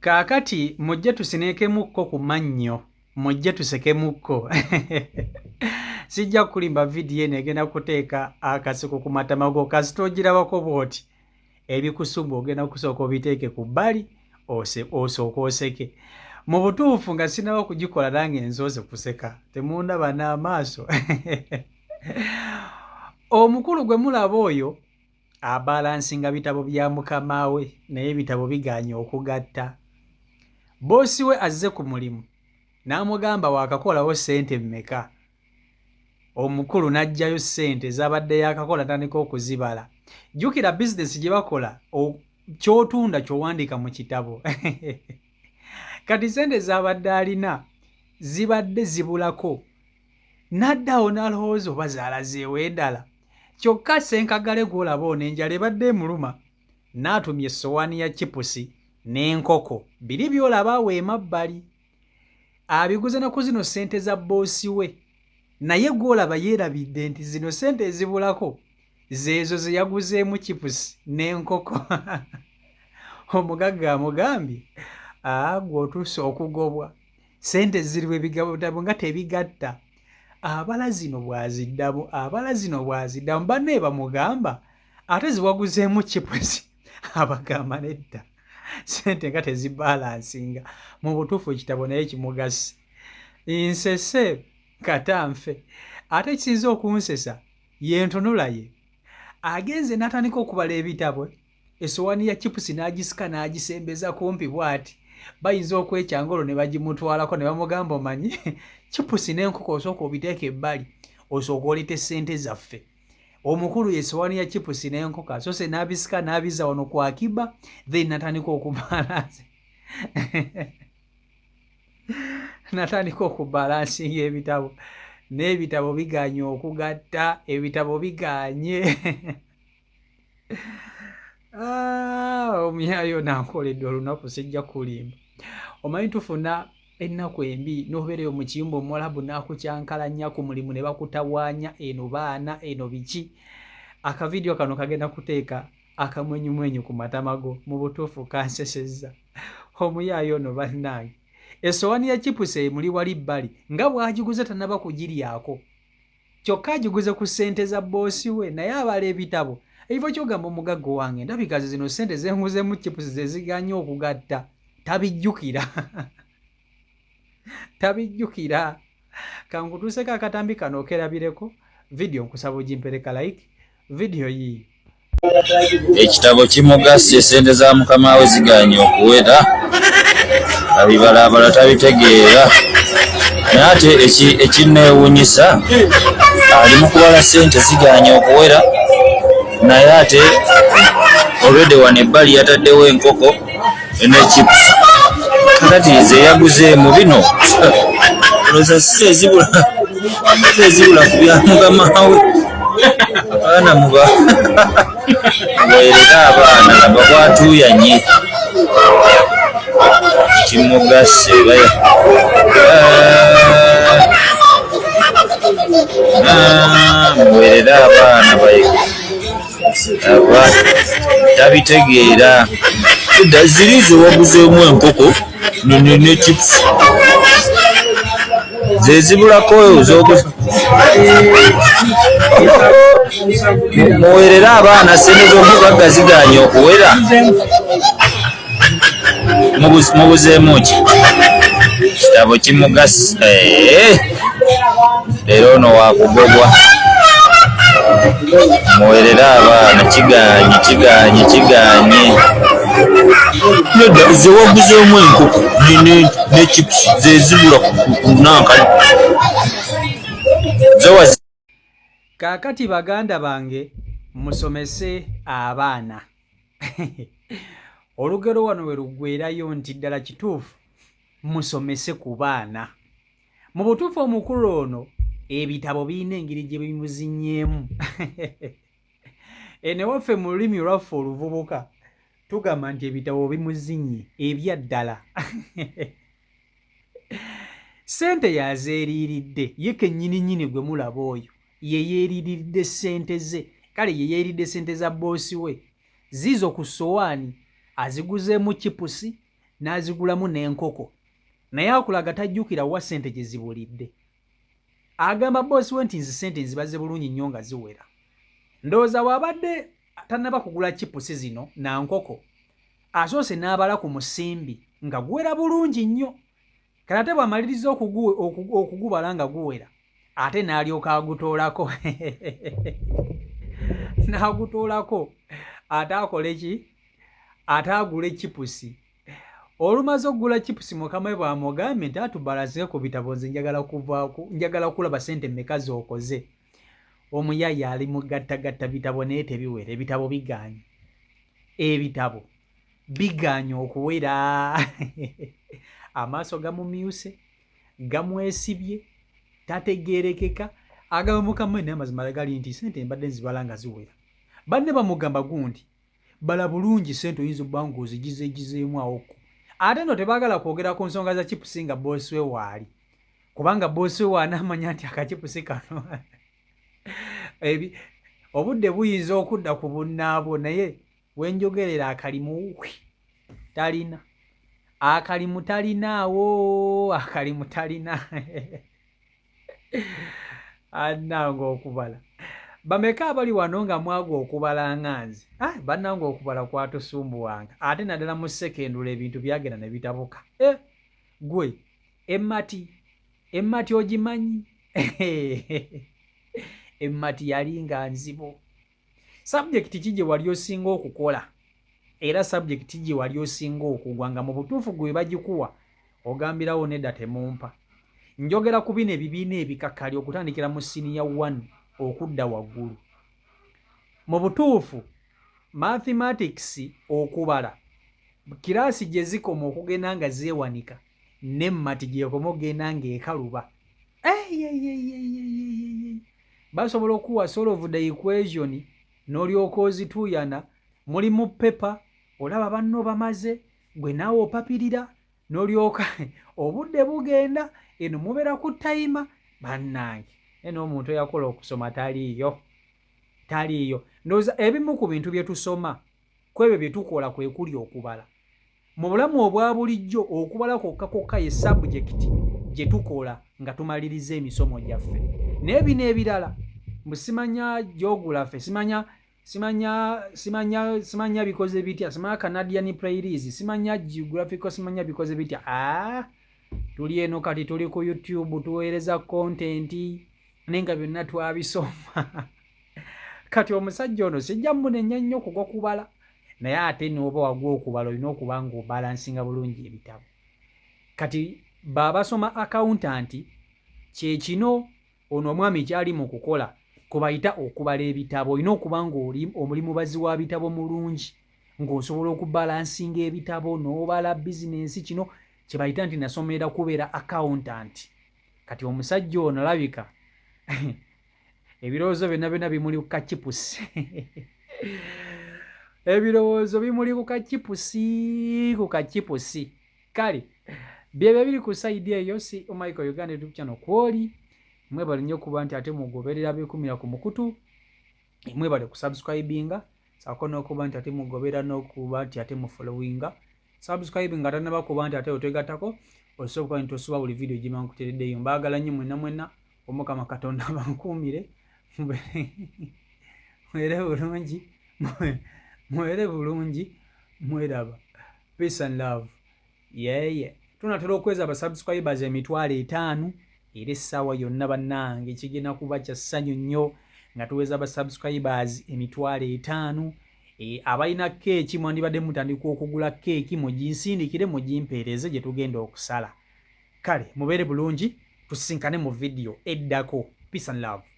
Kaakati mujje tusineekemukko ku mannyo, mujje tusekemukko. Sijja kukulimba vidiyo eno egenda kuteeka akaseko ku matama go kasita ogirabako bw'oti. Ebikusumba ogenda kusooka obiteeke ku bbali osooke oseke. Mu butuufu nga sinaba kugikola nange nsoose kuseka temundaba n'amaaso. Omukulu gwe mulaba oyo abalansinga bitabo bya mukama we naye ebitabo bigaanye okugatta. Bboosi we azze ku mulimu n'amugamba waakakolawo ssente mmeka. Omukulu n'aggyayo ssente z'abadde yaakakola n'atandika okuzibala. Jjukira bizinensi gye bakola ky'otunda ky'owandiika mu kitabo. Kati ssente z'abadde alina zibadde zibulako n'adda awo n'alowooza oba zaalazeewo endala. Kyokka ssenkagale gw'olaba ono enjala ebadde emuluma n'atumya essowaani ya cipusi n'enkoko biri by'olaba awo emabbali. Abiguze na ku zino ssente za bboosi we naye gw'olaba yeerabidde nti zino ssente ezibulako zeezo ze yaguzeemu cipusi n'enkoko. Omugagga amugambye, aa ggwe otuuse okugobwa. Ssente ziriwa ebitabo nga tebigatta. Abala zino bw'aziddamu, abala zino bw'aziddamu banne bamugamba ate zewaguzeemu chipusi abagamba nedda ssente nga tezibalansinga. Mu butuufu ekitabo naye kimugase. Nsese kata nfe. Ate ekisinze okunsesa y'entunula ye. Agenze n'atandika okubala ebitabo essowaani ya chipusi n'agisika n'agisembeza kumpi bw'ati bayinza okwekyanga olwo ne bagimutwalako ne bamugamba omanyi chipusi n'enkoko osooka obiteeka ebbali osooka oleete ssente zaffe omukulu essowaani ya chipusi n'enkoko asoose n'abisika n'abizza wano ku akiba then natandika okubalansi natandika okubalansinga ebitabo n'ebitabo biganye okugatta ebitabo biganye Ah, omuyaayo nankoledde olunaku sijja kulimba omanyi tufuna ennaku embi nobeereyo mu kiyumba omuwalabu nakukyankalanya ku mulimu ne bakutawaanya eno baana eno biki akavidiyo kano kagenda kuteeka akamwenyumwenyu ku matama go mu butuufu kansesezza omuyaayo ono bannange esowani ya chipusi emuli wali bbali nga bwagiguze tanaba kugiryako Kyokka agiguze ku ssente za bboosi we naye abala ebitabo. Ekifo ky'ogamba omugagga owange ndabika ze zino ssente ze nguzeemu chipusi ze ziganye okugatta. Tabijjukira. Tabijjukira. Kankutuuseko akatambi kano okerabireko. Vidiyo nkusaba ogimpereka like. Vidiyo yiiyo. Ekitabo kimugasse sente za mukama we ziganye okuwera abibalabala tabitegeera naye ate ekinneewunyisa ali mu kubala sente ziganye okuwera naye ate olwedde wano ebbali yataddewo enkoko ne chips kakati ze yaguzeemu bino olowooza si zezibula zezibula ku bya mukama we abaana muba muweerere abaana laba bwatuuyanye kimugasse ah, muweerere abaana baye aba tabitegeera edda ziri zewaguzeemu enkoko ne chips zezibulako zogu muwerere abaana sente z'omugagga ziganye okuwera Mubuzeemu ki kitabo kimugasa eh, leero ono wakugobwa muwerere abaana kiganye kiganye kiganye nedda zewaguzeemu enkoko ne chips zezibula kunankani zewa Kaakati baganda bange musomese abaana. Olugero wano we luggweerayo nti ddala kituufu musomese ku baana. Mu butuufu omukulu ono ebitabo birina engeri gye bimuzinyeemu. Eno ewaffe mu lulimi olwaffe oluvubuka tugamba nti ebitabo bimuzinye ebya ddala. Ssente y'azeeriiridde ye kennyininyini gwe mulaba oyo ye yeeriiridde ssente ze kale ye yeeridde ssente za bboosi we ziizo ku ssowaani aziguzeemu chipusi n'azigulamu n'enkoko naye akulaga tajjukira wa ssente gye zibulidde. Agamba bboosi we nti nze ssente nzibaze bulungi nnyo nga ziwera. Ndowooza bw'abadde tannaba kugula chipusi zino na nkoko asoose n'abala ku musimbi nga guwera bulungi nnyo. Kati ate bw'amaliriza okugubala nga guwera ate n'alyoka agutoolako n'agutoolako ate akole ki? Ate agule chipusi. Olumaze okugula chipusi mukama we bw'amugambye nti atubalazike ku bitabo nze njagala kuvaako njagala kulaba ssente mmeka z'okoze. Omuyaaye ali mu gattagatta bitabo naye tebiwera ebitabo bigaanye. Ebitabo bigaanye okuwera. Amaaso gamumyuse, gamwesibye, tategeerekeka. Agamba mukama we naye amazima gali nti ssente mbadde nzibala nga ziwera. Banne bamugamba gundi bala bulungi sente oyinza obba nga ozigizeegizeemu awokko. Ate no tebaagala kwogera ku nsonga za chipusi nga boosi we waali. Kubanga boosi we waanaamanya nti akachipusi kano obudde buyinza okudda ku bunnaabwo naye wenjogerera akalimu wi talina akalimu talinaawo akalimu talina ananga okubala bameka abali wano nga mwagwa okubala nga nze ah, bannange okubala kwatusumbuwanga ate naddala mu sekendula ebintu byagenda ne bitabuka eh, gwe emmati emmati ogimanyi emmati yali nga nzibu Subject ki gye wali osinga okukola era subject ki gye wali osinga okugwa nga mu butuufu gwe bagikuwa ogambirawo nedda temumpa. Njogera ku bino ebibiina ebikakali okutandikira mu siniya 1 okudda waggulu. Mu butuufu mathematics okubala kiraasi gye zikoma okugenda nga zeewanika nemmati gyekoma okugenda ng'ekaluba. Basobola okukuwa solve the equation n'olyoka ozituuyana muli mu pepa olaba banno bamaze gwe naawe opapirira n'olyoka obudde bugenda eno mubeera ku tayima bannange naye n'omuntu eyakola okusoma taliiyo taliiyo ndowooza ebimu ku bintu bye tusoma ku ebyo bye tukola kwe kuli okubala Mu bulamu obwa bulijjo okubala kwokka kwokka ye sabujekiti gye tukola nga tumaliriza emisomo gyaffe. Naye bino ebirala mbu simanya geography, simanya simanya simanya simanya bikoze bitya, simanya Canadian prairies, simanya geographical, simanya bikoze bitya. Ah, tuli eno kati tuli ku YouTube tuweereza content naye nga byonna twabisoma. Kati omusajja ono sijja munenya nnyo kugwa kubala. Naye ate noba wagwa okubala olina okuba nga obalansinga bulungi ebitabo. Kati babasoma accountant kyekino ono omwami kyali mu kukola kubayita okubala ebitabo olina okuba nga oli omuli mubazi wa bitabo mulungi ng'osobola okubalansinga ebitabo n'obala bizinensi kino kyebayita nti nasomera kubeera accountant. Kati omusajja ono alabika ebirowoozo byonna byonna bimuli ku kacipusi ebirowoozo bimuli ku kacipusi ku kacipusi kale byebyo biri ku sayidi eyo si Michael Uganda YouTube channel kwoli mwebale nnyo okuba nti ate mugoberera bekumira ku mukutu mwebale kusubscribinga saako n'okuba nti ate mugobera n'okuba nti ate mufollowinga subscribe nga tanaba kuba nti ate otegatako osobola nti osuba buli video gye bankutereddeyo mbaagala nnyo mwenna mwenna omukama katonda bankuumire mwere bulungi mwere bulungi mweraba peace and love yeye tunatera okweza abasubscribers 500 era essaawa yonna bannange kigenda kuba kya ssanyu nnyo nga tuweza abasubscribers 500 e, abalina keeki mwandibadde mutandika okugula keeki muginsindikire mugimpeereze gye tugenda okusala kale mubeere bulungi tusinkane mu vidiyo eddako peace and love.